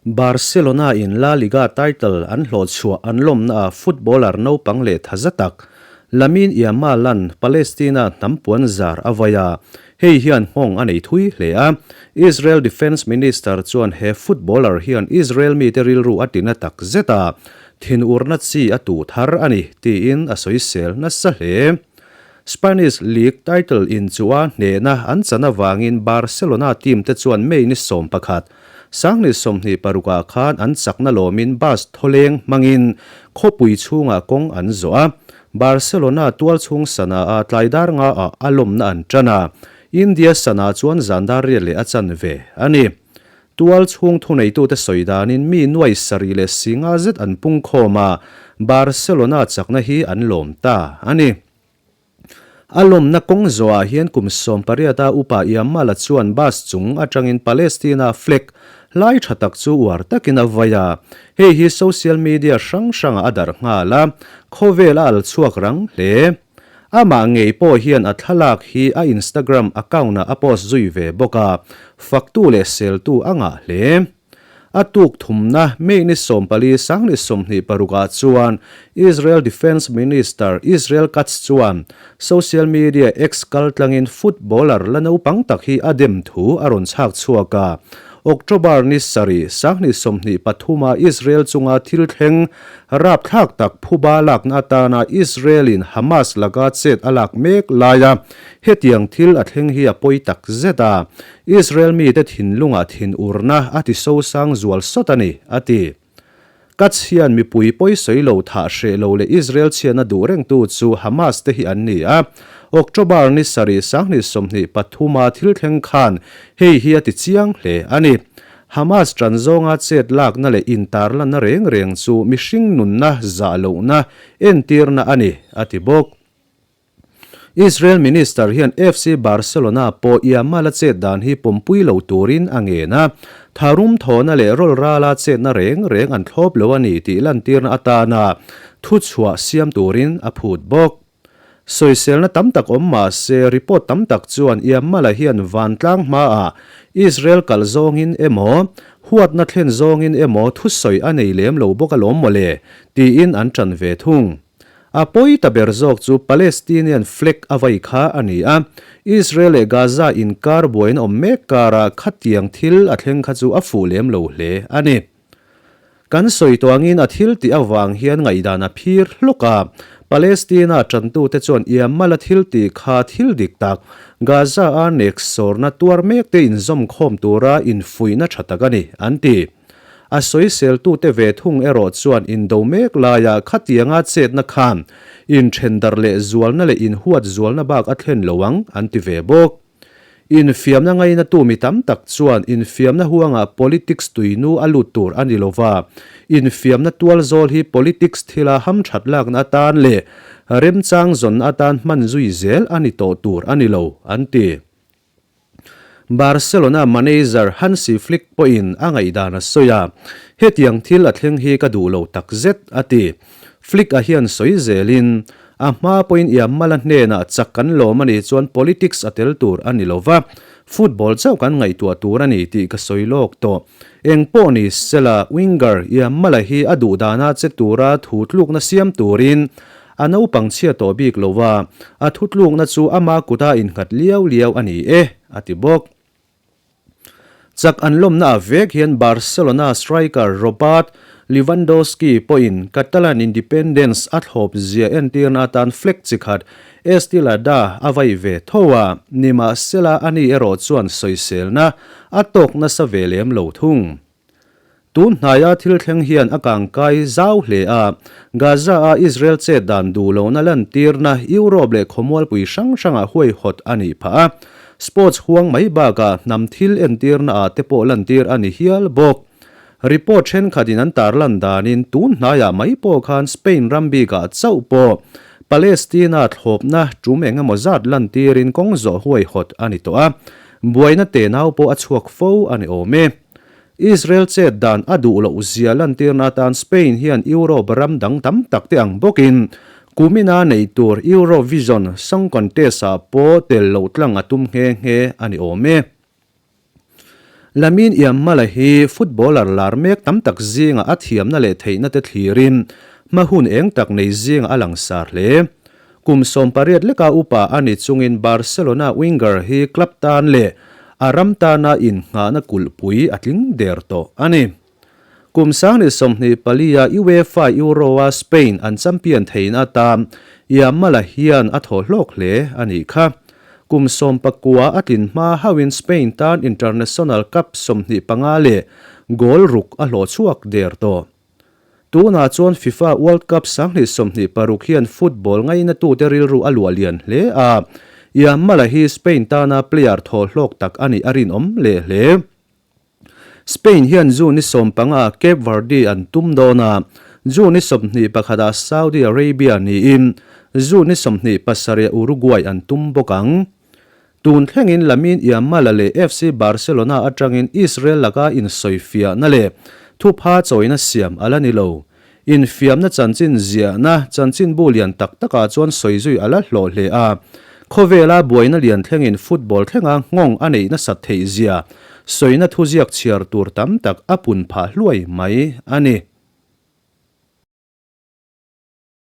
Barcelona in La Liga title an hlawhchhuah an lawmnaah footballer naupang leh tha za tak Lamine Yamal-a'n Palestina hnam puan zar a vai a, hei hian nghawng a nei thui hle a. Israel Defence Minister chuan he footballer hian Israel mite rilru a tina tak zet a, thinurna chi a tuh thar a ni, tiin a sawisel nasa hle. Spanish League title inchuha hnehna an chan avangin Barcelona team te chuan May ni 11, 2026 ah khan an chakna lawmin bus thawleng hmangin khawpui chhungah kawng an zawh a. Barcelona tualchhung sana ah tlai dar nga ah a lawmna an tan a, India sana chuan zan dar riat leh a chan ve a ni. Tualchhung thuneitute sawi danin mi nuai sarih leh si nga zet an pungkhawm a, Barcelona chakna hi an lawm ta a ni. A lawmna kawng zawhah hian kum 18 a upa Yamal-a chuan bus chung atangin Palestina flag lai tha tak chu uar takin a vai a. Hei hi social media hrang hrangah a darh nghal a, khawvel a al chhuak rang hle. Amah ngei pawh hian a thlalak hi a Instagram account-ah a post zui ve bawk a, faktu leh seltu a ngah hle. A tuk thumna May ni 14 2026 ah chuan Israel Defence Minister Israel Katz chuan social media X kaltlangin footballer la naupang tak hi a dem thu a rawn chhak chhuak a. October ni 7 2023 ah Israel chunga thil thleng rapthlak tak phuba lakna atana Israel-in Hamas laka chet a lak mek laia hetiang thil a thleng hi a pawi tak zet a. Israel mite thinlungah thinurna a ti sosang zual sawt a ni, a ti. Katz hian mipui pawisawi lo thah hreh lo leh Israel chhiatna duh rengtu chu Hamas te hi an ni a. October ni 7 2023 a thil thleng khan hei hi a ti chiang hle a ni. Hamas tan zawnga chet lakna leh intarlanna reng reng chu mihring nunna zah lohna entirna a ni, a ti bawk. Israel Minister hian FC Barcelona pawh Yamal-a chet dan hi pawmpui lo turin a ngen a, tharum thawhna leh rawl rala chetna reng reng an thlawp lo a ni tih lantirna atana thuchhuah siam turin a phut bawk. Sawiselna tam tak awm mah se report tam tak chuan Yamal-a hian vantlang hmaah Israel kalh zawngin emaw, huatna thlen zawngin emaw thusawi a nei lem lo bawk alawm mawle tiin an ṭan ve thung. A pawi ta ber zawk chu Palestinian flag a vai kha a ni a, Israel leh Gaza inkar buaina awm mek karah khatiang thil a thleng kha chu a fuh lem lo hle a ni. Kan sawi tawh angin a thil tih avang hian ngaihdan a phir hlawk a, Palestina tantute chuan Yamal-a thil tih kha thil dik tak, Gaza-a nek sawrna tuar mekte inzawmkhawm tura infuihna tha tak a ni, an ti. A sawiseltute ve thung erawh chuan indo mek laia khatianga chetna khan inthendar leh zualna leh inhuat zualna bak a thlen lo ang an ti ve bawk. Infiamna ngainatu mi tam tak chuan infiamna huangah politics tuinu a lut tur a ni lova, infiamna tual zawl hi politics thila hamthat lakna atan leh remchang zawnna atan hman zui zel a ni tawh tur a ni lo, an ti. Barcelona manager Hansi Flick pawhin a ngaihdan a sawi a, Hetiang thil a thleng hi ka duh lo takzet, a ti. Flick-a hian sawi zelin, A hma pawhin Yamal-a hnenah chak kan lawm a nih chuan politics a tel tur a ni lo va, football chauh kan ngaihtuah tur a ni tih ka sawi lawk tawh. Eng pawh ni sela, winger Yamal-a hi a duh dana che tura thu tlukna siam turin A naupang chhia tawh bik lo a, a thutlukna chu ama kuta innghat liau liau a ni e, a ti bawk. Chak an lawmna ah vek hian Barcelona striker Robert Lewandowski pawhin Catalan independence a thlawp zia entirna atan flag chi khat Estelada a vai ve tho a, nimahsela ani erawh chuan sawiselna a tawk nasa ve lem lo thung. Tun hnaia thil thleng hian a kangkai zau hle a, Gaza-a Israel chet dan duh lohna lantirna Europe leh khawmualpui hrang hrangah huaihawt a nih phah a, sports huang mai bakah hnam thil entirna ah te pawh lantir a ni hial bawk. Report thenkhatin an tarlan danin tun hnaiah mai pawh khan Spain ram bikah chauh pawh Palestina thlawpna tum eng emaw zat lantirin kawng zawh huaihawt a ni tawh a, buaina tenau pawh a chhuak fo a ni awm e. Israel chet dan a duh loh zia lantirna atan Spain hian Europe ram dang tam tak te ang bawkin kumina nei tur Eurovision Song Contest-ah pawh tel loh tlang a tum nghe nghe a ni awm e. Lamine Yamal-a hi footballer lar mek tam tak zinga a thiamna leh theihna te thlirin hma hun eng tak nei zinga a langsar hle. Kum 18 leka upa a ni chungin Barcelona winger hi club tan leh a ram tana innghahna kulhpui a tling der tawh a ni. Kum 2024-a UEFA Euro-a Spain an champion theihna atan Yamal-a hian a thaw hlawk hle a nih kha. Kum 19 a tlin hma hauhin Spain tan International Cup 25 leh goal ruk a hlawh chhuak der tawh. Tunah chuan FIFA World Cup 2026 hian football ngainatute rilru a luah lian hle a, Yamal-a hi Spain tana player thaw hlawk tak a nih a rinawm leh hle. Spain hian June ni 15 ah Cape Verde an tum dawn a, June ni 21 ah Saudi Arabia niin June ni 27 ah Uruguay an tum bawk ang. Tun thlengin Lamine Yamal-a leh FC Barcelona atangin Israel laka insawifiahna leh thupha chawina siam a la ni lo. Infiamna chanchin ziahna chanchinbu lian tak takah chuan sawi zui a la hlawh hle a. Khawvela buaina lian thlengin football thlenga nghawng a neih nasat theih zia sawina thuziak chhiar tur tam tak a pun phah hluai mai a ni.